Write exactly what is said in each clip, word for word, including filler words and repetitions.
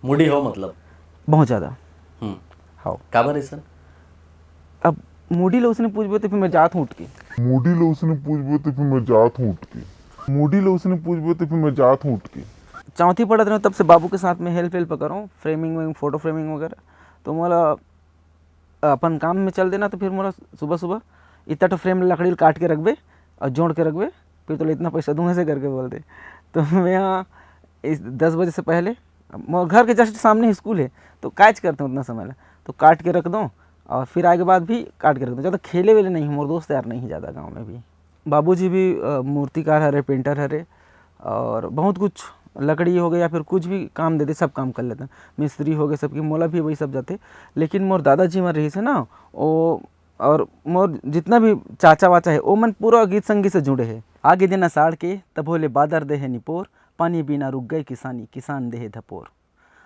मूडी हो मतलब? बहुत ज़्यादा। हम्म। हाँ। काबर ऐसा? अब मूडी ला उसने पूछबे तो फिर मैं जात हूँ उठ के। मूडी ला उसने पूछबे तो फिर मैं जात हूँ उठ के। मूडी ला उसने पूछबे तो फिर मैं जात हूँ उठ के। चौथी पढ़त रहे तब से बाबू के साथ में हेल्प हेल्प करूँ, फ्रेमिंग वेमिंग, फोटो फ्रेमिंग वगैरह। तो मोला अपन काम में चल देना, तो फिर मोला सुबह सुबह इतना तो फ्रेम लकड़ी काट के रखबे और जोड़ के रखबे, फिर तो इतना पैसा दूंगा से करके बोल दे। तो मैं यहाँ इस दस बजे से पहले मोर घर के जस्ट सामने ही स्कूल है, तो काज करते हैं उतना समय ला, तो काट के रख दो और फिर आए के बाद भी काट के रख दो। ज़्यादा खेले वेले नहीं, मोर दोस्त यार नहीं ज़्यादा गाँव में भी। बाबूजी भी अ, मूर्तिकार हरे, पेंटर हरे, और बहुत कुछ लकड़ी हो गए या फिर कुछ भी काम दे दे, सब काम कर लेते हैं। मिस्त्री हो गए, सबकी मोला भी वही सब जाते। लेकिन मोर दादाजी मन रही से ना, वो और मोर जितना भी चाचा वाचा है, वो मन पूरा गीत संगीत से जुड़े हैं। आगे दिन अषाढ़ के, तभो ले बादर दे है निपोर, पानी बिना रुक गए किसानी, किसान दे है धपोर।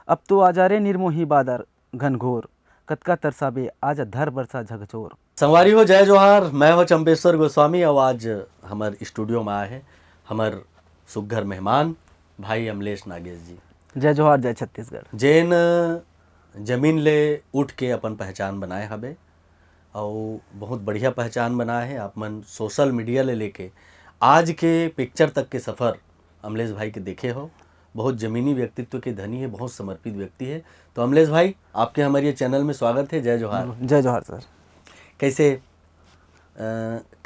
अब तो आ जा रे निर्मोही बादर घनघोर, कतका तरसाबे आजा धर बरसा झकझोर। संगवारी हो, जय जोहार। मैं हो चंपेश्वर गोस्वामी और आज हमारे स्टूडियो में आए हैं हमारे सुघर मेहमान भाई अमलेश नागेश जी। जय जोहार, जय छत्तीसगढ़। जेन जमीन ले उठ के अपन पहचान बनाए हबे और बहुत बढ़िया पहचान बनाए है। आप मन सोशल मीडिया ले लेके आज के पिक्चर तक के सफ़र अमलेश भाई के देखे हो। बहुत जमीनी व्यक्तित्व के धनी है, बहुत समर्पित व्यक्ति है। तो अमलेश भाई, आपके हमारे ये चैनल में स्वागत है। जय जोहार। जय जोहार सर। कैसे, अ,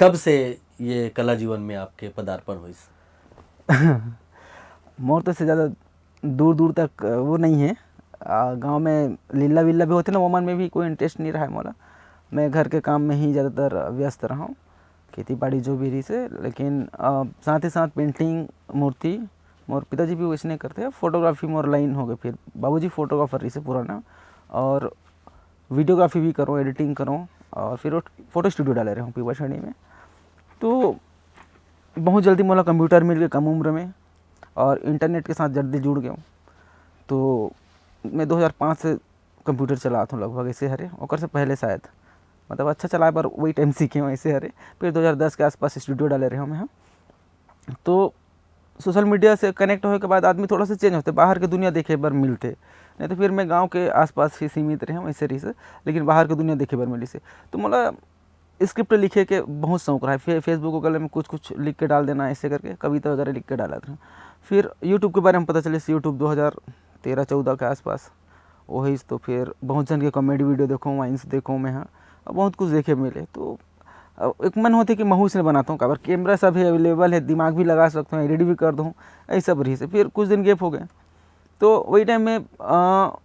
कब से ये कला जीवन में आपके पदार्पण हुई? मोर तो से ज़्यादा दूर दूर तक वो नहीं है। गांव में लीला वीला भी होते ना, वो मन में भी कोई इंटरेस्ट नहीं रहा है मोला। मैं घर के काम में ही ज़्यादातर व्यस्त रहा हूँ, खेती बाड़ी जो भी रही से। लेकिन अ, साथ ही साथ पेंटिंग, मूर्ति, मोर पिताजी भी वैसने करते हैं। फोटोग्राफी मोर लाइन हो गए, फिर बाबूजी फोटोग्राफर रही से पुराना, और वीडियोग्राफी भी करूँ, एडिटिंग करूँ, और फिर वो फोटो स्टूडियो डाले रहे हूँ पीपलछड़ी में। तो बहुत जल्दी मोला कंप्यूटर मिल गए कम उम्र में, और इंटरनेट के साथ जल्दी जुड़ गया हूँ। तो मैं दो हज़ार पाँच से कंप्यूटर चलात हूँ लगभग, ऐसे हरे, ओकर से पहले शायद, मतलब अच्छा चलाए बर वही टाइम सीखे हूँ, ऐसे हरे। फिर दो हज़ार दस के आसपास स्टूडियो डाले रहे हूँ मैं, हाँ। तो सोशल मीडिया से कनेक्ट होए के बाद आदमी थोड़ा सा चेंज होते, बाहर के दुनिया देखे बर मिलते, नहीं तो फिर मैं गाँव के आसपास ही सीमित रहे हूँ, ऐसे रही से, लेकिन बाहर के दुनिया देखे बर मिली से। तो मोला स्क्रिप्ट लिखे के बहुत शौक रहा है। फे-, फेसबुक वगैरह में कुछ कुछ लिख के डाल देना, ऐसे करके कविता वगैरह लिख के डालत रहे। फिर यूट्यूब के बारे में पता चले, यूट्यूब दो हज़ार तेरह चौदह के आसपास, वही तो फिर बहुत जन के कॉमेडी वीडियो देखो, वाइन्स देखो मैं, हाँ, और बहुत कुछ देखे मिले। तो अब एक मन होते कि महूँ इसने बनाता हूँ, काबर कैमरा सब है, अवेलेबल है, दिमाग भी लगा सकता हूँ, एडिट भी कर दूँ, यही सब रही से। फिर कुछ दिन गैप हो गए, तो वही टाइम में अ,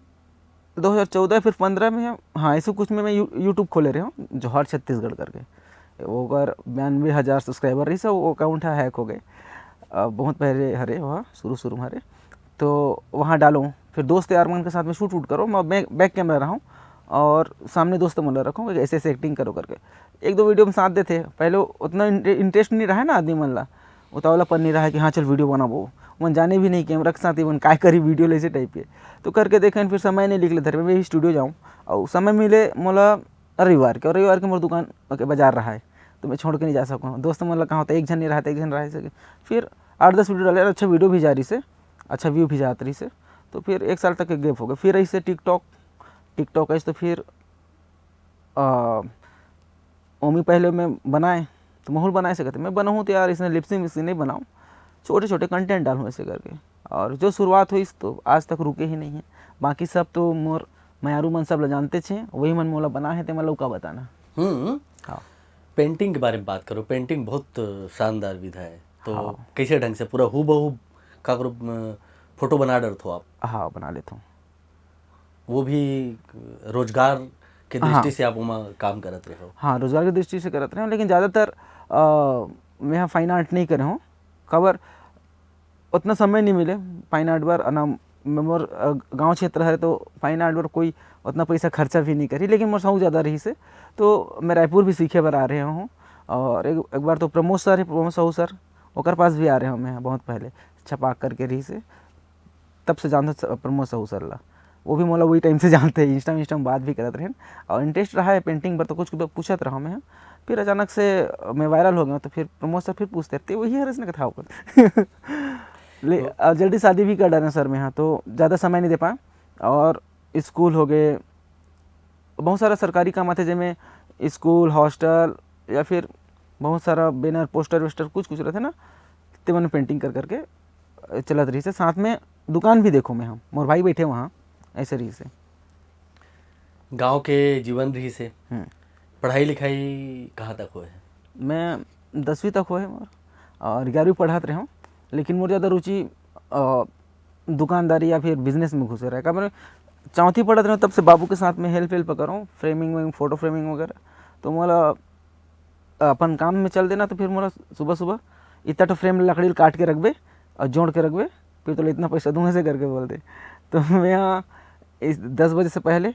दो हज़ार चौदह फिर पंद्रह में, हाँ, ऐसे कुछ में मैं यू यूट्यूब खोले रहे हूँ, जोहार छत्तीसगढ़ करके। ओकर बयानबे हज़ार सब्सक्राइबर रही से, वो अकाउंट है, हैक हो गए। अ, बहुत पहले हरे वहाँ, शुरू शुरू में हरे। तो वहाँ डालूँ, फिर दोस्त यार मन के साथ में शूट वूट करो, मैं बैक, बैक कैमरा रहा हूँ और सामने दोस्त मन रखूँ, ऐसे ऐसे एक्टिंग करो करके। एक दो वीडियो में साथ देते, पहले उतना इंटरेस्ट नहीं रहा है ना आदमी मन ला, उतावलापन नहीं रहा है कि हाँ चल वीडियो बनाबो। मन जाने भी नहीं कैमरा के साथ इवन काय करी वीडियो ले, ऐसे टाइप के। तो करके देखें, फिर समय नहीं निकले धर्मे, मैं भी स्टूडियो जाऊँ और समय मिले मोला रविवार के, और रविवार के मोर दुकान के बाजार रहा है, तो मैं छोड़ के नहीं जा सकूँ। दोस्त मन ला कहा होता एक जन नहीं रहा था, एक जन रहा है सके। फिर आठ दस वीडियो डाले, अच्छा वीडियो भी जा रही से, अच्छा व्यू भी जात रही से। तो फिर एक साल तक के गैप हो गए। फिर ऐसे टिकटॉक, टिकटॉक ऐसे तो फिर अ, ओमी पहले मैं बनाए, तो महूँ बनाए सकते, मैं बनाऊँ तो यार इसने लिपसिंग विपसिंग नहीं बनाऊँ, छोटे छोटे कंटेंट डालूँ ऐसे करके। और जो शुरुआत हुई तो आज तक रुके ही नहीं है। बाकी सब तो मोर मयारू मन सब ला जानते छे, वही मन मोला बना है, ते मैं लौका बताना। हम्म। हाँ। पेंटिंग के बारे में बात करो, पेंटिंग बहुत शानदार विधा है, तो हाँ। कैसे ढंग से पूरा हूबहू काकरो, अ, फोटो बना डरथो आप? हाँ, बना लेता हूँ। वो भी रोजगार के हाँ। दृष्टि से आप ओमा काम करत रहे हो? हाँ, रोजगार की दृष्टि से करत रहे हूँ, लेकिन ज़्यादातर अ, मैं फाइन आर्ट नहीं करे हूँ, काबर उतना समय नहीं मिले फाइन आर्ट बर। ना मैं मोर अ, गाँव क्षेत्र हरे तो फाइन आर्ट बर कोई उतना पैसा खर्चा भी नहीं करी, लेकिन मोर शौक ज़्यादा रही से, तो मैं रायपुर भी सीखे बर आ रहे हूँ। और एक, एक बार तो प्रमोद सर है, प्रमोद साहू सर, ओकर पास भी आ रहे हूँ मैं बहुत पहले, छपाक करके रही से, तब से जानत स-, प्रमोद साहू सर ला। वो भी मोला वही टाइम से जानते हैं, इंस्टा इंस्टा में बात भी करत रहेन। और इंटरेस्ट रहा है पेंटिंग बर, तो कुछ कुछ पूछत रहा मैं। फिर अचानक से मैं वायरल हो गया, तो फिर प्रमोद सर फिर पूछते रहते, "वही हरे इसने कथा ऊपर।" ले, और जल्दी शादी भी कर डाले सर मैं, हाँ, तो ज़्यादा समय नहीं दे पाया। और स्कूल हो गए, बहुत सारा सरकारी काम आथे, जेमे स्कूल, हॉस्टल या फिर बहुत सारा बैनर, पोस्टर वेस्टर कुछ कुछ रहथे ना, ते मन पेंटिंग कर करके चलत रहिस हे। साथ में दुकान भी देखो मैं, हम, मोर भाई बैठे वहाँ, ऐसे रहिस हे। गांव के जीवन रहिस हे। हम्म। पढ़ाई लिखाई कहाँ तक होए हे? मैं दसवीं तक होए मोर, और ग्यारहवीं पढ़त रहे हूँ, लेकिन मोर ज़्यादा रुचि अ, दुकानदारी या फिर बिजनेस में घुसे रहे। काबर चौथी पढ़त रहे तब से बाबू के साथ में हेल्प हेल्प करूँ, फ्रेमिंग वेमिंग, फोटो फ्रेमिंग वगैरह। तो मोला अपन काम में चल देना, तो फिर मोला सुबह सुबह इतना तो फ्रेम लकड़ी ल काट के रखबे और जोड़ के रखबे, फिर तो इतना पैसा दूंगा से करके बोल दे। तो मैं यहाँ इस दस बजे से पहले,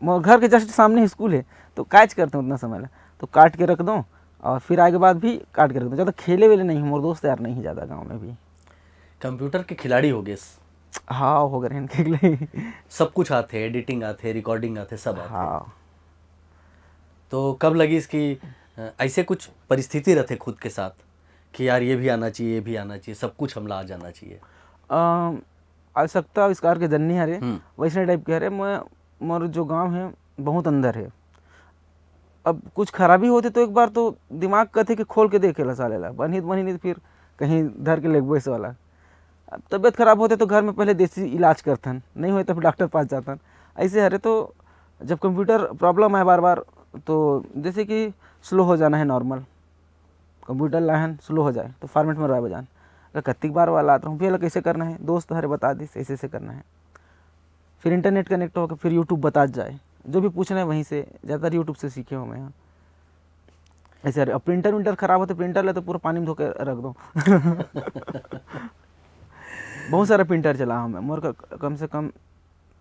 मोर घर के जस्ट सामने ही स्कूल है, तो काज करते हैं उतना समय ला, तो काट के रख दो और फिर आए के बाद भी काट के रख दो। ज़्यादा खेले वेले नहीं हूँ, मोर दोस्त यार नहीं ज़्यादा गाँव में भी। कंप्यूटर के खिलाड़ी हो गए। हाँ, हो गए इनके लिए। सब कुछ आते, एडिटिंग आते, रिकॉर्डिंग आते, सब आते। हाँ। तो कब लगी इसकी अ, ऐसे कुछ परिस्थिति रहते खुद के साथ कि यार ये भी आना चाहिए, ये भी आना चाहिए, सब कुछ हमला आ जाना चाहिए? अम, आवश्यकता आविष्कार के जननी हरे, हम्म। वैसने टाइप के हरे। मैं, मोर जो गांव है बहुत अंदर है। अब कुछ खराबी होते तो एक बार तो दिमाग कथे कि खोल के देखे ला साले ला, बनही तो बनही, नहीं तो फिर कहीं धर के लेगबो ऐसे वाला। अब तबीयत खराब होते तो घर में पहले देसी इलाज करथन, नहीं होए तो फिर डॉक्टर पास जाथन। ऐसे हरे तो जब कंप्यूटर प्रॉब्लम आए बार बार, तो जैसे कि स्लो हो जाना है नॉर्मल, कंप्यूटर लाहन स्लो हो जाए तो फॉर्मेट में रहबे जान। अगर कत्तिक बार वाला आता हूँ, फिर कैसे करना है, दोस्त हरे बता दिस ऐसे ऐसे करना है। फिर इंटरनेट कनेक्ट होकर फिर यूट्यूब बता जाए, जो भी पूछना है वहीं से, ज़्यादातर यूट्यूब से सीखे हूँ मैं यहाँ। ऐसे, अरे, अब प्रिंटर विंटर खराब होते, प्रिंटर ले तो पूरा पानी में धो के रख दो। बहुत सारा प्रिंटर चला हूँ मैं, मोर का कम से कम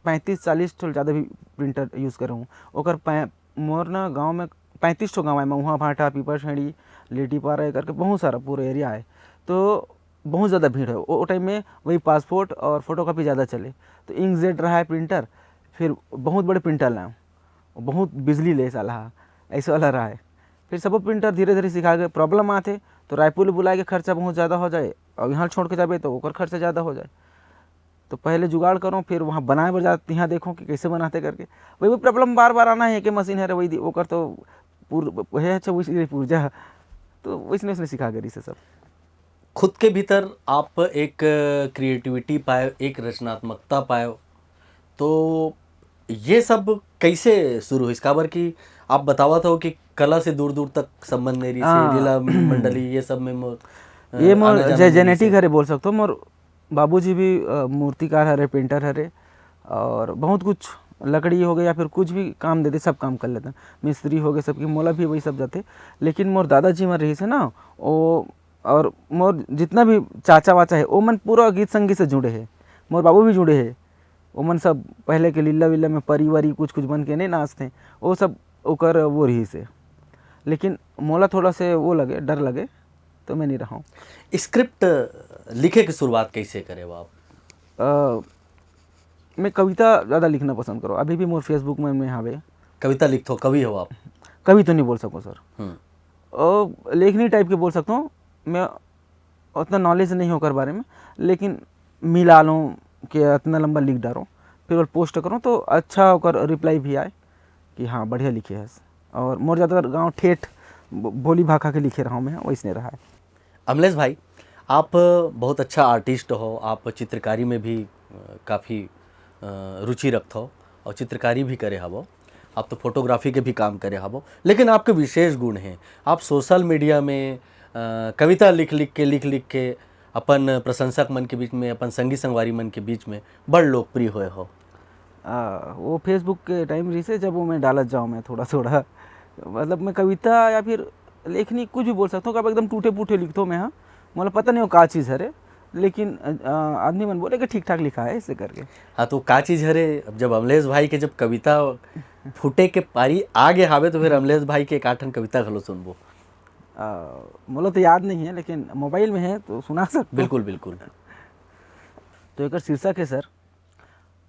पैंतीस चालीस ठो ज़्यादा भी प्रिंटर यूज़ करे हूँ। ओकर पै मोर ना गाँव में पैंतीस ठो गाँव है, महुआ भाटा, पीपर छेड़ी, लेटीपारा, ये करके बहुत सारा पूरा एरिया है। तो बहुत ज़्यादा भीड़ है वो टाइम में, वही पासपोर्ट और फोटोकॉपी ज़्यादा चले। तो इंकजेट रहा है प्रिंटर, फिर बहुत बड़े प्रिंटर लाए, बहुत बिजली ले साला, ऐसे वाला रहा है। फिर सब प्रिंटर धीरे धीरे सिखा के प्रॉब्लम आते तो रायपुर ले बुलाए के खर्चा बहुत ज़्यादा हो जाए, और यहाँ छोड़ के जाबे तो ओकर खर्चा ज़्यादा हो जाए। तो पहले जुगाड़ करो, फिर वहाँ बनाए बर जाते, यहाँ देखो कि कैसे बनाते करके। वही, वही प्रॉब्लम बार बार आना है कि मशीन है रे, वही दि- ओकर तो पूर हे, अच्छा, वही पुर्जा। तो वैसने वैसने सिखा करिस हे सब। खुद के भीतर आप एक क्रिएटिविटी पाए, एक रचनात्मकता पाए, तो ये सब कैसे शुरू होइस? काबर कि आप बतावत हो कि कला से दूर दूर तक संबंध नहीं रहिस हे, हाँ। लीला मंडली, ये सब में मोर अ, ये मोर आना जाना जे नहीं रहिस जेनेटिक हे। हरे बोल सकथो। मोर बाबूजी भी अ, मूर्तिकार हरे, पेंटर हरे, और बहुत कुछ, लकड़ी हो गए या फिर कुछ भी काम देते, सब काम कर लेते। मिस्त्री हो गए, सबकी, मोला भी वही सब जाते। लेकिन मोर दादाजी मन रहिस हे ना, वो, और मोर जितना भी चाचा वाचा है, वो मन पूरा गीत संगीत से जुड़े हे। मोर बाबू भी जुड़े हे। वो मन सब पहले के लीला वीला में परी वरी कुछ कुछ बन के नहीं नाचते, वो सब ओकर वो रहिस हे। लेकिन मोला थोड़ा से वो लगे, डर लगे, तो मैं नहीं रहा हूँ। स्क्रिप्ट लिखे की शुरुआत कैसे करे हो आप? अ, मैं कविता ज़्यादा लिखना पसंद करो, अभी भी मोर फेसबुक में, में हावे। कविता लिखथो, कवि हो आप? कवि तो नहीं बोल सकूँ सर, हम्म। और लेखनी टाइप के बोल सकता हूँ। मैं उतना नॉलेज नहीं ओकर बारे में, लेकिन मिला लूँ कि इतना लंबा लिख डारो, फिर वो पोस्ट करूँ तो अच्छा ओकर रिप्लाई भी आए कि हाँ, बढ़िया लिखे हस। और मोर ज़्यादातर गाँव ठेठ ब- बोली भाखा के लिखे रहा हूँ मैं, वैसने रहा है। अमलेश भाई, आप बहुत अच्छा आर्टिस्ट हो, आप चित्रकारी में भी अ, काफ़ी अ, रुचि रखथो और चित्रकारी भी करे हवो। आप तो फोटोग्राफी के भी काम करे हवो, लेकिन आपके विशेष गुण हैं, आप सोशल मीडिया में अ, कविता लिख लिख के, लिख लिख के अपन प्रशंसक मन के बीच में, अपन संगी संगवारी मन के बीच में बड़ लोकप्रिय होए हो। आ, वो फेसबुक के टाइम रहिसे, जब वो मैं डालत जाऊँ मैं थोड़ा थोड़ा, मतलब मैं कविता या फिर लेखनी कुछ भी बोल सकता हूँ, कब एकदम टूटे फूटे लिखता हूँ मैं। हाँ, मतलब पता नहीं वो का चीज़ हरे, लेकिन अ, अ, आदमी मन बोले कि ठीक ठाक लिखा है, ऐसे करके। हाँ, तो का चीज़ हरे? अब जब अमलेश भाई के जब कविता फूटे के पारी आ गए हावे, तो फिर अमलेश भाई के एक आठ ठन कविता घलो सुनबो। आ, मोला तो याद नहीं है, लेकिन मोबाइल में है तो सुना सकता हूँ। बिल्कुल, बिल्कुल। तो एकर शीर्षक है सर,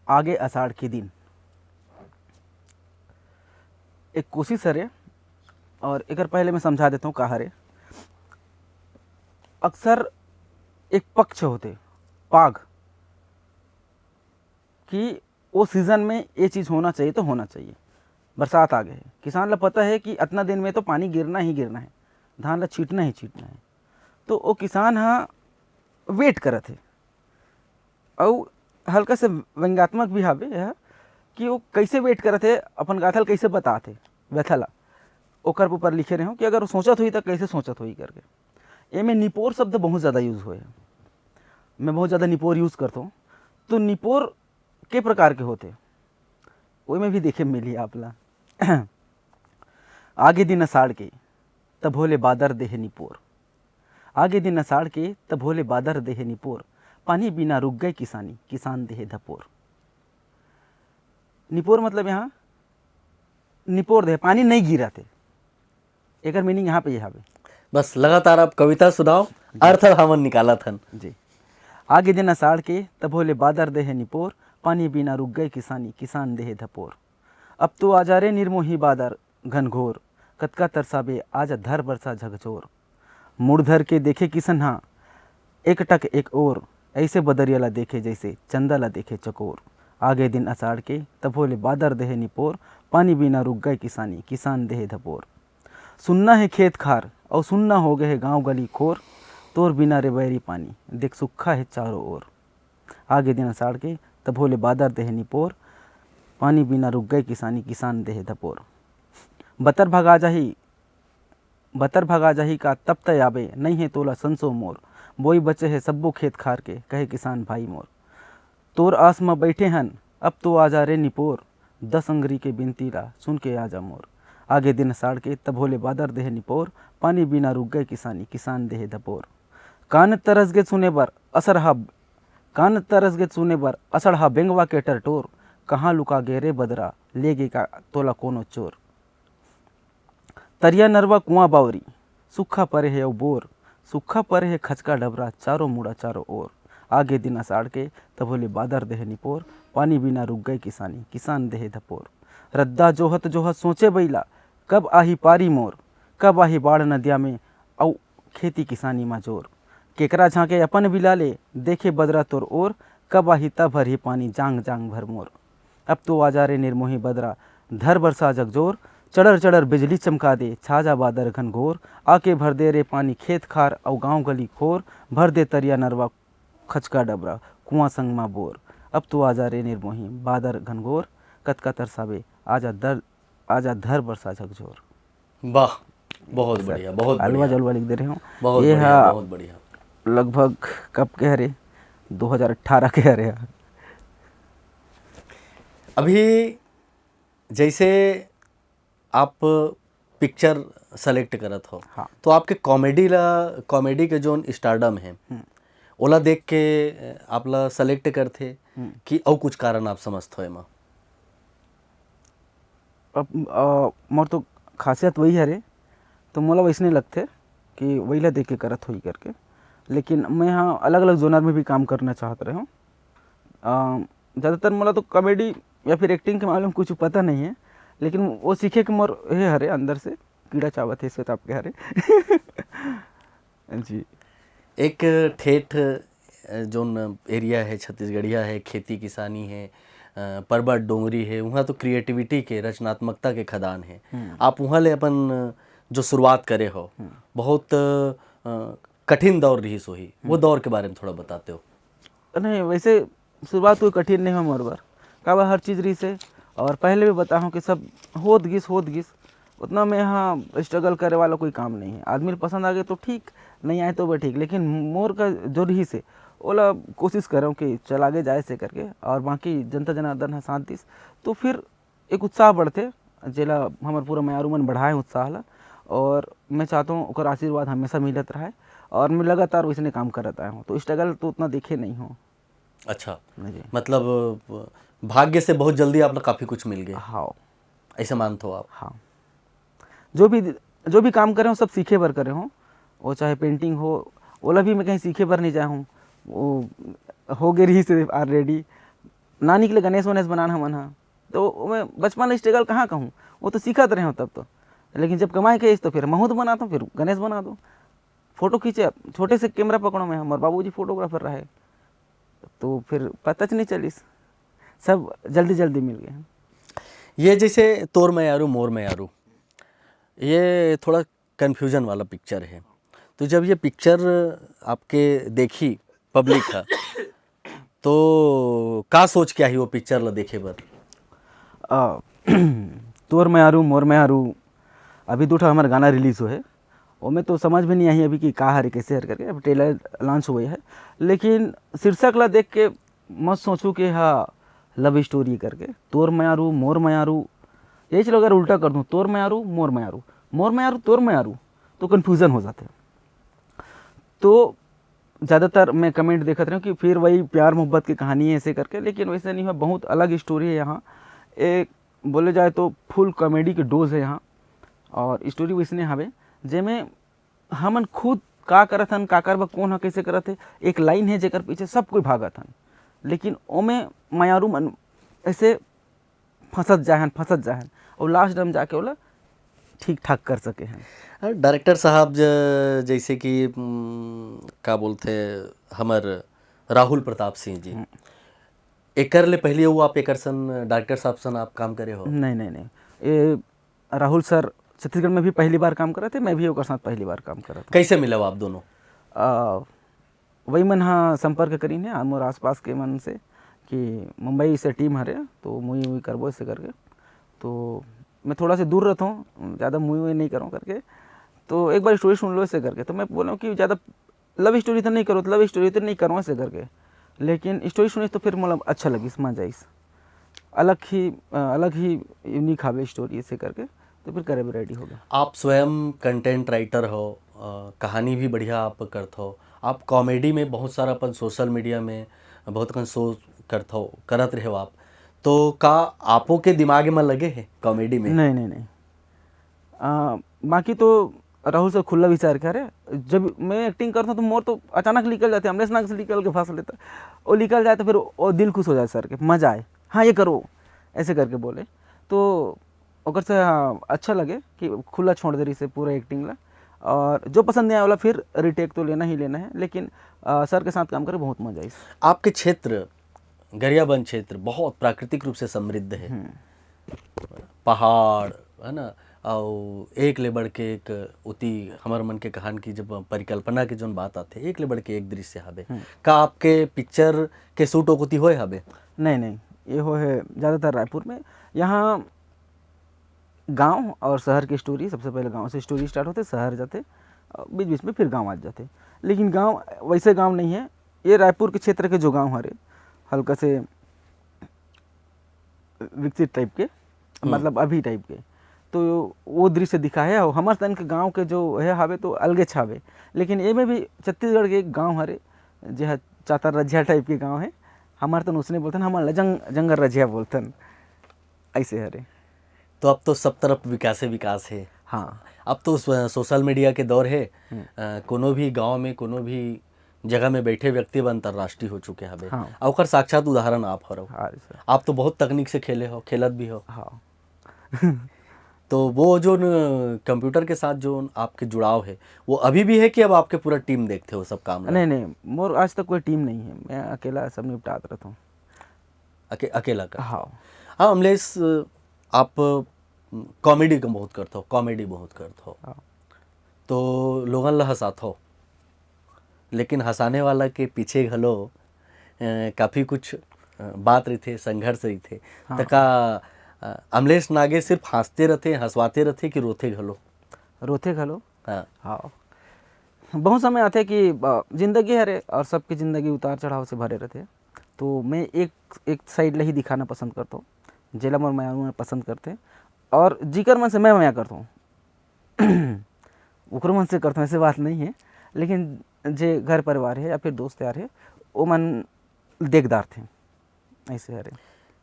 आगे आषाढ़ के दिन। एक कोशिश हरे, और एकर पहले मैं समझा देता हूँ का हरे। अक्सर एक पक्ष होते, पाग, कि वो सीजन में ये चीज़ होना चाहिए तो होना चाहिए। बरसात आ गए, किसान ला पता है कि अतना दिन में तो पानी गिरना ही गिरना है, धान ला छीटना ही छीटना है, तो वो किसान ह वेट करत है। अउ हल्का से व्यंग्यात्मक भी हावे यह, कि वो कैसे वेट करत है, अपन गाथा ल कैसे बतात है, व्यथा ला, ओकर ऊपर लिखे रहे हो कि अगर वो सोचत होई तो कैसे सोचत होई करके। एमे निपोर शब्द बहुत ज़्यादा यूज़ होए है। मैं बहुत ज़्यादा निपोर यूज़ करता हूँ। तो निपोर के प्रकार के होते, ओमे भी देखे मिली आप ला। आगे दिन असाड़ के, तब होले बादर देहे निपोर। आगे दिन असाड़ के, तब होले बादर देहे निपोर। पानी बिना रुक गए किसानी, किसान देहे धपोर। निपोर मतलब यहाँ निपोर देहे, पानी नहीं गिरा थे। एकर मीनिंग यहाँ पे ये हवे। बस लगातार आप कविता सुनाओ, अर्थ हमन निकालत हन। जी। आगे दिन असाड़ के, तब होले बादर देहे निपोर। पानी बिना रुक गए किसानी, किसान देहे धपोर। अब तो आजा रे निर्मोही बादर घनघोर, कतका तरसाबे आजा धर बरसा झकझोर। मुड़ धर के देखे किसनहा एक टक एक ओर, ऐसे बदरिया ला देखे जैसे चंदा ला देखे चकोर। आगे दिन असाड़ के, तभो ले बादर देहे निपोर। पानी बिना रुक गए किसानी, किसान देहे धपोर। सुन्ना हे खेत खार अउ सुन्ना हो गए हे गांव गली खोर। तोर बिना रे बैरी पानी, देख सुक्खा हे चारों ओर। आगे दिन असाड़ के, तभो ले बादर देहे निपोर। पानी बिना रुक गए किसानी, किसान देहे धपोर। बतर भगा जाही, बतर भगा जाही का तब तय आबे, नहीं हे तोला संसो मोर। बोई बचे हे सब्बो खेत खार के, कहे किसान भाई मोर। तोर आस म बैठे हन, अब तो आजा रे निपोर। दस अंगरी के बिनती ला सुन के आजा मोर। आगे दिन असाड़ के, तभो ले बादर देहे निपोर। पानी बिना रुक गए किसानी, किसान देहे धपोर। कान तरस गे सुने बर असरहा, कान तरस गे सुने बर असड़हा बेंगवा के टरटोर। कहाँ लुका गे रे बदरा, ले गे का तोला कोनो चोर। तरिया नरवा कुआं बावरी, सुक्खा परे हे अउ बोर। सुक्खा परे हे खचका डबरा, चारों मुड़ा चारों ओर। आगे दिन असाड़ के, तभो ले बादर देहे निपोर। पानी बिना रुक गए किसानी, किसान देहे धपोर। रद्दा जोहत जोहत सोचे बइला, कब आही पारी मोर। कब आही बाढ़ नदिया में, अउ खेती किसानी मा जोर। केकरा झांके अपन बिला ले, देखे बदरा तोर ओर। कब आही तब भरही पानी, जांग जांग भर मोर। अब तो आजा रे निर्मोही बदरा, धर बरसा झकझोर। चड़र चड़र बिजली चमका दे, छा जा बादर घनघोर। आके भर दे रे पानी खेत खार अउ गांव गली खोर। भर दे तरिया नरवा खचका डबरा, कुआं संग मा बोर। अब तो आजा रे निर्मोही बादर घनघोर। कतका तरसाबे आजा दर, आजा धर बरसा झकझोर। वाह, बहुत बढ़िया, बहुत अलवा बढ़िया। जलवा लिख दे रहे हो। बहुत ये बढ़िया, हा बहुत बढ़िया। लगभग कब के हरे? दो हज़ार अठारह के हरे हा। अभी जैसे आप पिक्चर सेलेक्ट करत हो, हाँ। तो आपके कॉमेडी ला, कॉमेडी के जोन स्टारडम है, हम्म। ओला देख के आप ला सेलेक्ट करथे हम्म। कि अउ कुछ कारण आप समझत हो एमा? अब, अ, मोर तो खासियत वही हरे, तो मोला वैसने लगथे कि वही ला देख के करत होही करके। लेकिन मैं हा अलग-अलग जोनर में भी काम करना चाहत रहे हूँ। अ, ज़्यादातर मोला तो कॉमेडी या फिर एक्टिंग के मामले में कुछ पता नहीं है, लेकिन वो सीखे के मोर हे हरे अंदर से, कीड़ा चावत हे, श्वेताब के हरे। जी। एक ठेठ, अ, जोन एरिया है, छत्तीसगढ़िया है, खेती किसानी है, अ, पर्वत डोंगरी है, उहाँ तो क्रिएटिविटी के, रचनात्मकता के खदान है। हम्म। आप उहाँ ले अपन, अ, जो शुरुआत करे हो, हम्म। बहुत, अ, कठिन दौर रहिस होही, वो हम्म। दौर के बारे में थोड़ा बताते हो? नहीं, वैसे शुरुआत कोई कठिन नहीं हो मोर बर, काबर हर चीज रहिस हे। और पहले भी बताहूँ कि सब होत गिस, होत गिस, उतना में यहाँ स्ट्रगल करे वाला कोई काम नहीं है। आदमी ल पसंद आ गए तो ठीक, नहीं आए तो भी ठीक, लेकिन मोर का जो रहिस हे, ओला कोशिश करूँ कि चल आगे जाए से करके, और बाकी जनता जनार्दन ह साथ दिस, तो फिर एक उत्साह बढ़थे, जेला हमर पूरा मयारू मन बढ़ाए उत्साह ला, और मैं चाहता हूँ ओकर आशीर्वाद हमेशा मिलत रहे, और मैं लगातार वैसने काम करत आया हूँ, तो स्ट्रगल तो उतना देखे नहीं हूँ। अच्छा, जी। मतलब, भाग्य से बहुत जल्दी आप लोग काफ़ी कुछ मिल गए। हाँ। ऐसे मानते हो आप? हाँ। जो भी, जो भी काम करे हो, सब सीखे बर करे हो। वो चाहे पेंटिंग हो, ओला भी मैं कहीं सीखे बर नहीं जाए हूँ। वो हो गए रहिस हे already। नानी के लिए गणेश वणेश बनाना हमन हा। तो ओमे बचपन ले स्ट्रगल कहाँ कहूँ, वो तो सीखत रहे हो तब तो। लेकिन जब कमाई के तो फिर महूँ तो बनाता हूँ, फिर गणेश बना दो। फोटो खींचे, छोटे से कैमरा पकड़ो मैं, हमारे बाबूजी फोटोग्राफर रहे। तो फिर पता च नहीं चलिस। सब जल्दी जल्दी मिल गए हैं। ये जैसे तोर मयारू मोर मयारू, ये थोड़ा कन्फ्यूजन वाला पिक्चर है। तो जब ये पिक्चर आपके देखी पब्लिक ह, तो का सोच के आही वो पिक्चर ला देखे बर? आ, तोर मयारू मोर मयारू, अभी दू ठा हमर गाना रिलीज हुए है। ओमे तो समझ भी नहीं आई अभी कि का हरे, कैसे हर करके। अब ट्रेलर लॉन्च हुए है, लेकिन शीर्षक ला देख के मत सोचू कि हा लव स्टोरी करके। तोर मयारू मोर मयारू, यही चलो अगर उल्टा कर दूँ, तोर मयारू मोर मयारू, मोर मयारू तोर मयारू, तो कन्फ्यूजन हो जाते। तो ज़्यादातर मैं कमेंट देखत रहूँ कि फिर वही प्यार मोहब्बत की कहानी है ऐसे करके, लेकिन वैसे नहीं हुआ। बहुत अलग स्टोरी है यहाँ। एक बोले जाए तो फुल कॉमेडी के डोज है यहाँ, और स्टोरी वैसने हवे जेमे हमन खुद का करत हन, काकर बर, कौन ह कैसे करत है। एक लाइन है जेकर पीछे सब कोई भागत हन, लेकिन ओमे मयारू मन ऐसे फंसत जाए हन, फंसत जाए हन, और लास्ट में जाके ओला ठीक ठाक कर सके हन। डायरेक्टर साहब ज-, जैसे कि हम्म, का बोलते हमर राहुल प्रताप सिंह जी, हम्म। एकर ले पहले वो आप एकर सन डायरेक्टर साहब सन आप काम करे हो? नहीं नहीं नहीं, ये राहुल सर छत्तीसगढ़ में भी पहली बार काम करत हे, मैं भी ओकर साथ पहली बार काम करत हूँ। कैसे मिला आप दोनों? आ, वही मन हा संपर्क करीन हे मोर आसपास के मन से कि मुंबई से टीम हरे, तो मूवी वूवी करबो ऐसे करके। तो मैं थोड़ा से दूर रहता हूँ, ज़्यादा मूवी वूवी नहीं करूँ करके। तो एक बार स्टोरी सुन लो ऐसे करके। तो मैं बोला कि ज़्यादा लव स्टोरी तो नहीं करो, लव स्टोरी तो नहीं करो ऐसे करके, लेकिन स्टोरी सुनिस तो फिर मतलब अच्छा लगिस, मजा आइस। अलग ही अ, अलग ही यूनिक हावे स्टोरी ऐसे करके, तो फिर करे बर रेडी हो गया। आप स्वयं कंटेंट राइटर हो, अ, कहानी भी बढ़िया आप करत हो, आप कॉमेडी में बहुत सारा अपन सोशल मीडिया में बहुत कन शो करत हो, करत रहे हो आप, तो का आपो के दिमाग में लगे है कॉमेडी में? नहीं नहीं नहीं। आ, बाकी तो राहुल सर खुला विचार के हरे। जब मैं एक्टिंग करता हूँ तो मोर तो अचानक निकल जाते, अमलेश नाग से निकल के फंस लेता। वो निकल जाए तो फिर वो दिल खुश हो जाए सर के, मजा आए, हाँ ये करो, ऐसे करके बोले। तो ओकर से हाँ, अच्छा लगे कि खुला छोड़ दे रही से पूरा एक्टिंग ला। और जो पसंद नहीं आए वाला फिर रिटेक तो लेना ही लेना है, लेकिन आ, सर के साथ काम करे बहुत मजा आई। आपके क्षेत्र गरियाबंद क्षेत्र बहुत प्राकृतिक रूप से समृद्ध है, हम्म। पहाड़ है ना, और एक ले बढ़ के एक उती हमर मन के कहान की जब परिकल्पना के जोन बात आथे, एक ले बढ़ के एक दृश्य हवे। हम्म। का आपके पिक्चर के शूट ओकुती होए हवे? नहीं नहीं, ये हो है ज़्यादातर रायपुर में। यहाँ गांव और शहर की स्टोरी, सबसे पहले गांव से स्टोरी स्टार्ट होते, शहर जाते, और बीच बीच में फिर गांव आ जाते। लेकिन गांव वैसे गांव नहीं है, ये रायपुर के क्षेत्र के जो गांव हरे, हल्का से विकसित टाइप के, मतलब अभी टाइप के, तो वो दृश्य दिखा है। और हमर तन के गांव के जो है हावे तो अलगे छावे, लेकिन ये में भी छत्तीसगढ़ के एक गांव हरे, जे ह चातर रजिया टाइप के गांव है। हमार तन उसने बोलतन, हमार ला जंग, जंगल रजिया बोलतन, ऐसे हरे। तो अब तो सब तरफ विकासे विकास है। हाँ। अब तो सो-, सोशल मीडिया के दौर है। हम्म। अ, कोनो भी गांव में, कोनो भी जगह में बैठे व्यक्ति अब अंतर्राष्ट्रीय हो चुके हवे। हाँ। और ओकर साक्षात उदाहरण आप हरो। हाँ सर। आप तो बहुत तकनीक से खेले हो, खेलत भी हो। हाँ। तो वो जो न, कंप्यूटर के साथ जो आपके जुड़ाव है, वो अभी भी है कि अब आपके पूरा टीम देखते हो सब काम ला? नहीं नहीं, मोर आज तक कोई टीम नहीं है, मैं अकेला सब निपटात रहता हूँ। अके, अकेला का? हाँ। हाँ अमलेश, आप कॉमेडी का बहुत करत हो, कॉमेडी बहुत करत हो, हाँ। तो लोगन ला हंसात हो, लेकिन हंसाने वाला के पीछे घलो अ, काफ़ी कुछ अ, बात रहिथे, संघर्ष रहिथे। हाँ। त का अ, अमलेश नागे सिर्फ हंसते रहते, हंसवाते रहते कि रोते घलो? रोते घलो। हाँ। हाँ, बहुत समय आते कि अ, जिंदगी हरे और सबकी जिंदगी उतार चढ़ाव से भरे रहते, तो मैं एक एक साइड ले ही दिखाना पसंद करता हूँ, जेला मोर मया मन पसंद करते, और जिकर मन से मैं मया करता हूँ ओकरो मन से करता हूँ, ऐसे बात नहीं है, लेकिन जे घर परिवार है या फिर दोस्त यार है, वो मन देख डारथे, ऐसे हरे।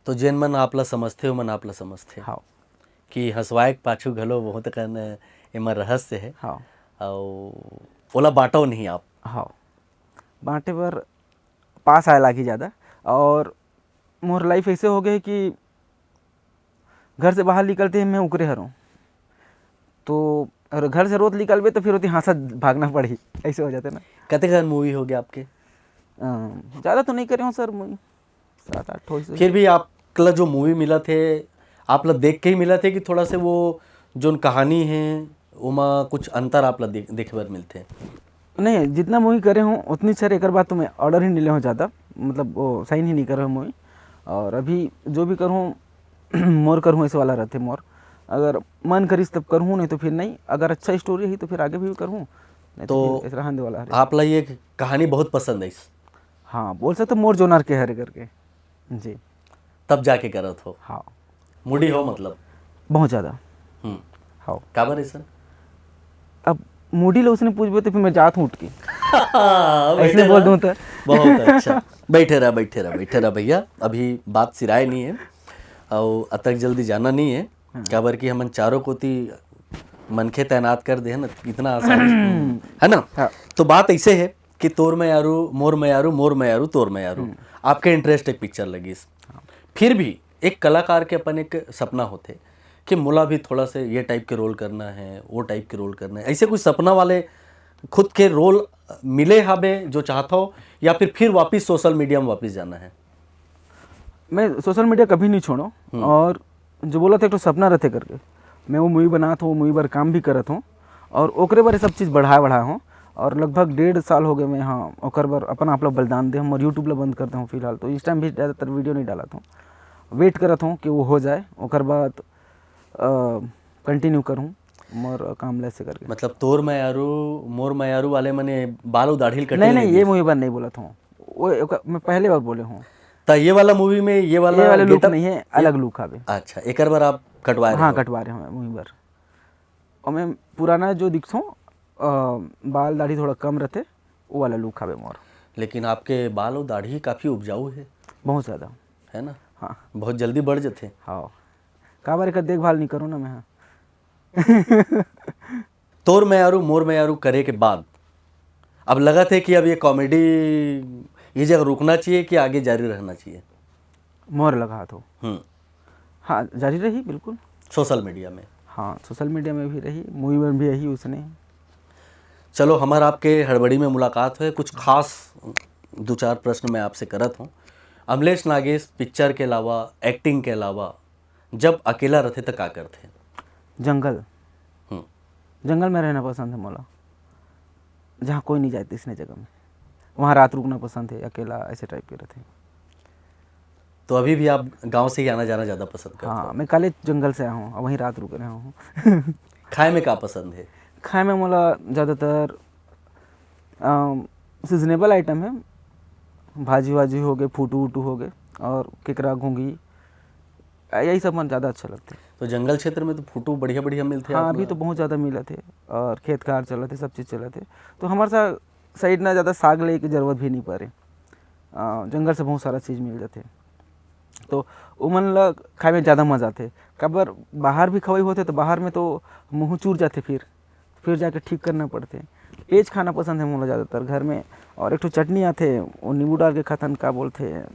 तो जेन मन आप ला समझथे, ओमन आप ला समझथे हाँ। कि हंसवाए के पाछू घलो बहुत कन एमा रहस्य है। हाँ। अउ ओला बांटो नहीं आप। हाँ, बांटे बर पास आए लागी ज़्यादा। और मोर लाइफ ऐसे हो गए कि घर से बाहर निकलते ही मैं उकरे हरों, तो और घर से रोत निकलबे तो फिर ओती हाँसत भागना पड़ही, ऐसे हो जाते ना। कते कन मूवी हो गया आपके? अ, ज़्यादा तो नहीं करे हूँ सर मूवी, सात आठ ठो से। फिर भी आप ला जो मूवी मिलत हे, आप ला देख के ही मिलत हे कि थोड़ा से वो जोन कहानी हे, ओमा कुछ अंतर आप ला देख, देखे बर मिलथे? नहीं, जितना मूवी करे हूँ उतनी सर, एक बात तो मैं ऑर्डर ही नहीं ले हूँ ज़्यादा, मतलब वो साइन ही नहीं करे हूँ मूवी। और अभी जो भी करूँ मोर करूँ ऐसे वाला रहते मोर। अगर मन करिस तब करूँ, नहीं तो फिर नहीं। अगर अच्छा स्टोरी ही तो फिर आगे भी करूँ, नहीं तो तो फिर ऐसे रहने वाला है। आप ला ये कहानी बहुत पसंद है इस हाँ, बोल सकते मोर जोनर के हरे करके। जी। तब जाके करत हो? हाँ, मूडी हो मतलब? बहुत ज़्यादा। हम्म। हाँ। काबर ऐसा? अब मूडी लो उसने पूछबे तो फिर मैं जात हूँ उठ के। हाँ, ऐसे बोल दूँ तो। बहुत अच्छा। बैठे रहा, बैठे रहा, बैठे रहा भैया, अभी बात सिराए नहीं है और अतक जल्दी जाना नहीं है। काबर कि हमन चारों कोती मनखे तैनात कर दे है ना, इतना आसानी से, है ना? हाँ। तो बात ऐसे है कि तोर मयारू, मोर मयारू, मोर मयारू, तोर मयारू, आपके इंटरेस्ट एक पिक्चर लगिस। फिर भी एक कलाकार के अपन एक सपना होथे कि मोला भी थोड़ा से ये टाइप के रोल करना है, वो टाइप के रोल करना है। ऐसे कोई सपना वाले खुद के रोल मिले हाबे जो चाहत हो, या फिर फिर वापस सोशल मीडिया में वापस जाना है? मैं सोशल मीडिया कभी नहीं छोड़ो। और जो बोला था एक तो सपना रहते करके, मैं वो मूवी बनात हूँ, वो मूवी पर काम भी करत हूँ और ओकरे बारे सब चीज़ बढ़ाए बढ़ाए हूँ। और लगभग डेढ़ साल हो गए मैं, हाँ, ओकर बर अपन आप लोग बलिदान दे हूँ और यूट्यूब ला बंद कर दे हूँ फिलहाल। तो इस टाइम भी ज़्यादातर वीडियो नहीं डालत हूँ, वेट करत हूँ कि वो हो जाए, ओकर बाद कंटिन्यू करूँ मोर काम ला ऐसे करके। मतलब तोर मयारू, मोर मयारू वाले मने बाल और दाढ़ी ल कटे नहीं ले नहीं, दिस। ये मूवी बार नहीं बोला था, वो ओकर- मैं पहले बार बोले हूँ। त ये वाला मूवी में ये वाला ये वाला लुक getup नहीं है, अलग लुक हवे। अच्छा, एकर बार आप कटवा रहे हाँ, हो? कटवा रहे हूँ मैं मूवी बार। और मैं पुराना जो दिखथों, अ, बाल दाढ़ी थोड़ा कम रहते, वो वाला लुक हवे मोर। लेकिन आपके बाल और दाढ़ी काफी उपजाऊ है, बहुत ज़्यादा। है ना? हाँ। बहुत जल्दी बढ़ जथे। हाँ, काबर एकर देखभाल नहीं करूँ ना मैं, हाँ। तोर मयारू मोर मयारू करे के बाद अब लगत है कि अब ये कॉमेडी ये जगह रुकना चाहिए कि आगे जारी रहना चाहिए? मोर लगा तो हम्म। हाँ, जारी रही बिल्कुल। सोशल मीडिया में। हाँ, सोशल मीडिया में भी रही, मूवी में भी रही उसने। चलो, हमार आपके हड़बड़ी में मुलाकात होय, कुछ खास दो चार प्रश्न मैं आपसे करत हूँ। अमलेश नागेश पिक्चर के अलावा, एक्टिंग के अलावा जब अकेला रहते त का करते? जंगल। हम्म। जंगल में रहना पसंद है मोला, जहाँ कोई नहीं जाए तीसरे जगह में। वहाँ रात रुकना पसंद है, अकेला ऐसे टाइप के रहते हैं। तो अभी भी आप गांव से ही आना जाना ज़्यादा पसंद करते हाँ, हो? मैं कॉलेज जंगल से आया हूँ, अब वहीं रात रुक रहा हूँ। खाए में का पसंद है? खाए में मोला ज़्यादातर सीजनेबल आइटम है, भाजी वाजी हो गए, फूटू उटू हो गए, और केकरा घोंगी, यही सब मन ज़्यादा अच्छा लगता है। तो जंगल क्षेत्र में तो फूटू बढ़िया बढ़िया मिलते हैं हाँ, आप अभी लोग। तो बहुत ज़्यादा मिलत है और खेत खार चलत है, सब चीज़ चलत है। तो हमारे साथ साइड ना ज़्यादा साग ले के जरूरत भी नहीं पड़े। अ, जंगल से बहुत सारा चीज़ मिल जाते, तो उमन ला खाए में ज़्यादा मज़ा आते। काबर बाहर भी खवाई होते तो बाहर में तो मुँह चूर जाते, फिर फिर जाके ठीक करना पड़ते। पेज खाना पसंद है मोला ज़्यादातर घर में। और एक ठो चटनी आते, वो नींबू डाल के खाथन, का बोलते, अ,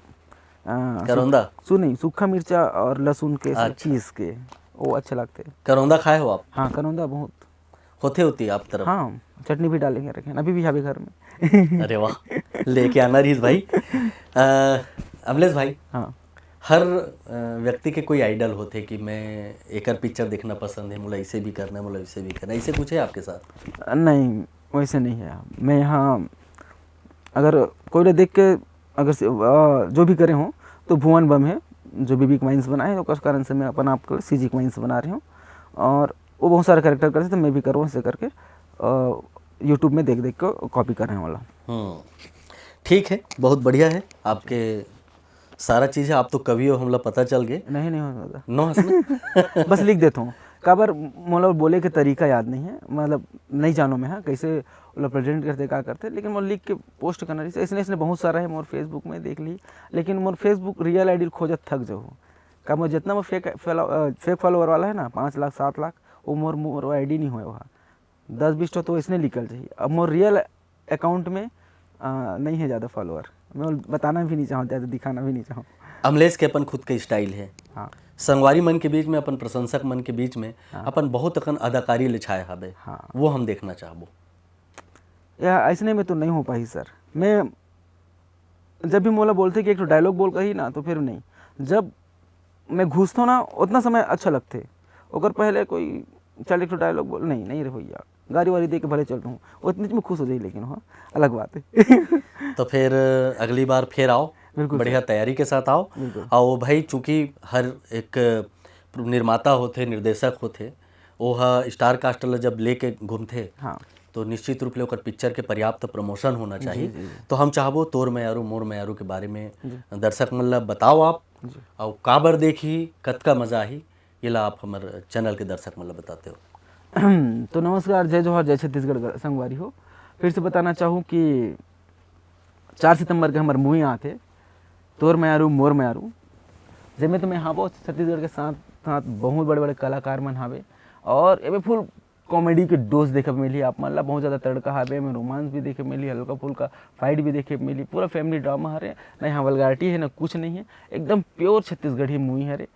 करौंदा? सु नहीं, सूखा मिर्चा और लहसुन के ऐसे अच्छा। पीस के, वो अच्छे लगते। करौंदा खाए हो आप? हाँ, करौंदा बहुत। होते होती है आप तरफ? हाँ, चटनी भी डालेंगे रखे, अभी भी हवे घर में। अरे वाह, लेके आना रहीस भाई। अ, अमलेश भाई, हाँ। हर अ, व्यक्ति के कोई आइडल होते कि मैं एकर पिक्चर देखना पसंद है, मोला इसे भी करना है, मोला इसे भी करना है, ऐसे कुछ है आपके साथ? नहीं, वैसे नहीं है। मैं यहाँ अगर कोई ला देख के अगर से, अ, जो भी करे हूँ तो भुवन बम है, जो बीबी क्वाइंस बनाए, ओकर कारण से मैं अपन आप को सीजी क्वाइंस बना रही हूँ। और वो बहुत सारे कैरेक्टर करते, तो मैं भी करूँ ऐसे करके यूट्यूब में देख देख के कॉपी करने वाला। हम्म, ठीक है, बहुत बढ़िया है आपके सारा चीज़ है। आप तो कवि हो, हमला पता चल गए। नहीं, नहीं हो सकता। नो हंसना। बस लिख देता हूँ। काबर मोला बोले के तरीका याद नहीं है, मतलब नहीं जानो मैं, हाँ, कैसे ओला प्रेजेंट करते, का करते, लेकिन मोला लिख के पोस्ट करना रही। ऐसने ऐसने बहुत सारा है मोर फेसबुक में, देख ली। लेकिन मोर फेसबुक रियल आईडी खोजत थक जाऊँ। का मोर जितना मोर फेक फेक फॉलोअर वाला है ना, पाँच लाख सात लाख, वो मोर मोर आईडी नहीं होए वहाँ। दस बीस ठो तो इसने निकल जाही। अब मोर रियल अकाउंट में आ, नहीं है ज़्यादा फॉलोअर। मैं बताना भी नहीं चाहूँ, ज़्यादा दिखाना भी नहीं चाहूँ। अमलेश के अपन खुद के स्टाइल है। हाँ। संगवारी मन के बीच में, अपन प्रशंसक मन के बीच में हाँ। अपन बहुत अकन अदाकारी ले छाए हबे। हाँ। वो हम देखना चाहबो। या ऐसने में तो नहीं हो पाही सर। मैं जब भी मोला बोलथे कि एक ठो डायलॉग बोल कही ना, तो फिर नहीं, जब मैं घुसथों ना, उतना समय अच्छा लगथे। ओकर पहले कोई चल एक ठो डायलॉग बोल, नहीं, नहीं रे भैया, गारी वारी दे के भले चल रहूँ, उतने में खुश हो जाई। लेकिन हाँ, अलग बात है। तो फिर अगली बार फिर आओ, बिल्कुल बढ़िया तैयारी के साथ आओ। बिल्कुल। और भाई, चूंकि हर एक निर्माता होथे, निर्देशक होथे, वो ह स्टार कास्ट ल जब लेके घूमथे, हाँ। तो निश्चित रूप ले ओकर पिक्चर के पर्याप्त प्रमोशन होना चाहिए। जी, जी। तो हम चाहबो तोर मयारू मोर मयारू के बारे में जी। दर्शक मन ला बताओ आप, जी। और काबर देखी, कतका मजा आही, ये ला आप हमर चैनल के दर्शक मन ला बताते हो। तो नमस्कार, जय जोहार, जय छत्तीसगढ़ ग-, संगवारी हो। फिर से बताना चाहूँ कि चार सितंबर के हमर मूवी आथे, तोर मयारू मोर मयारू, जेमे तो मैं हावो छत्तीसगढ़ के साथ साथ बहुत बड़े बड़े कलाकार मन हावे, और एमे फुल कॉमेडी के डोज देखे मिली आप मन ला। बहुत ज़्यादा तड़का हावे, एमे रोमांस भी देखे मिली, हल्का फुल्का फाइट भी देखे मिली, पूरा फैमिली ड्रामा हरे, ना यहाँ वल्गारिटी है ना कुछ नहीं है, एकदम प्योर छत्तीसगढ़ी मूवी हरे।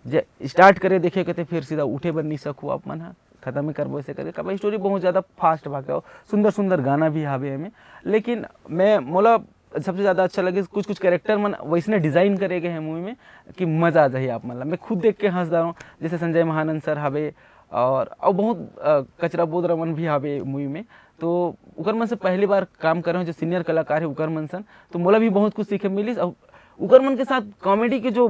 जे स्टार्ट करे देखे के ते फिर सीधा उठे बर नहीं सकू आप मन हा, खत्म ही करबो ऐसे करके। काबर स्टोरी बहुत ज़्यादा फास्ट भागे हो, सुंदर सुंदर गाना भी हावे एमे। लेकिन मैं मोला सबसे ज़्यादा अच्छा लगे कुछ कुछ कैरेक्टर मन वैसने डिज़ाइन करे गए हैं मूवी में कि मज़ा आ जाए आप मन ला। मैं खुद देख के हंस जा रहा हूँ, जैसे संजय महानंद सर हावे और और बहुत अ, कचरा बोध रमन भी हावे मूवी में। तो उकर मन से पहली बार काम कर रहे हो, जो सीनियर कलाकार है उकर मन सन, तो मोला भी बहुत कुछ सीखे मिलिस। और उकर मन के साथ कॉमेडी के जो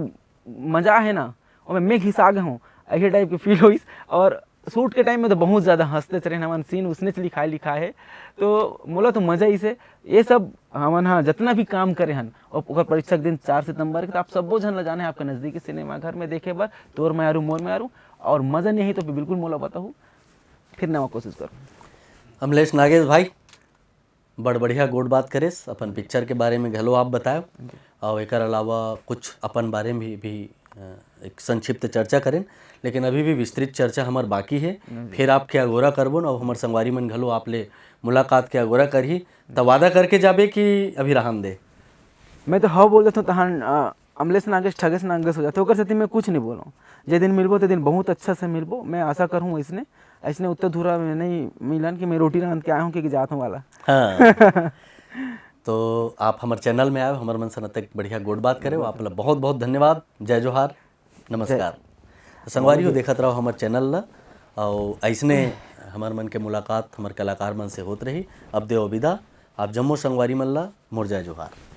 मज़ा है ना, ओमे मैं घिसा गए हूँ, ऐसे टाइप के फील होइस। और शूट के टाइम में तो बहुत ज़्यादा हंसते चले हमन, सीन उसने से लिखाए लिखाए है। तो मोला तो मज़ा ही से ये सब हमन हाँ जितना भी काम करे हन, और ओकर परीक्षा के दिन चार सितंबर के, तो आप सबो झन ला जाने आपके नज़दीकी सिनेमा घर में देखे बर तोर मयारू मोर मयारू। और मज़ा नहीं तो बिल्कुल मोला बताहू, फिर नवा कोशिश करूँ। अमलेश नागेश भाई, बड़ बढ़िया गोठ बात करेस, अपन पिक्चर के बारे में घलो आप बताएव, और एकर अलावा कुछ अपन बारे में भी, भी अ, एक संक्षिप्त चर्चा करेन, लेकिन अभी भी विस्तृत चर्चा हमर बाकी है। फिर आपके अगोरा करबो न, और हमर संगवारी मन घलो आप ले मुलाकात के अगोरा करही, त वादा करके जाबे कि अभी रहन दे? मैं तो हव बोल देथों, तहान अ, अमलेश नागेश ठगेश नागेश हो जाते, ओकर सेती मैं कुछ नहीं बोलूँ। जे दिन मिलबो ते दिन बहुत अच्छा से मिलबो, मैं आशा करहूँ। ऐसने ऐसने उत्तर धुरा में नहीं मिलन कि मैं रोटी रांध के आया हूँ कि जात हूँ वाला। हाँ। तो आप हमर चैनल में आए, हमर मन से अतेक बढ़िया गोठ बात करे, आप ला बहुत बहुत धन्यवाद। जय जोहार, नमस्कार। तो संगवारी हो, देखत रहो हमर चैनल ला, और ऐसने हमर मन के मुलाकात हमर कलाकार मन से होत रही। अब देव विदा, आप जम्मो संगवारी मन ला मोर जय जोहार।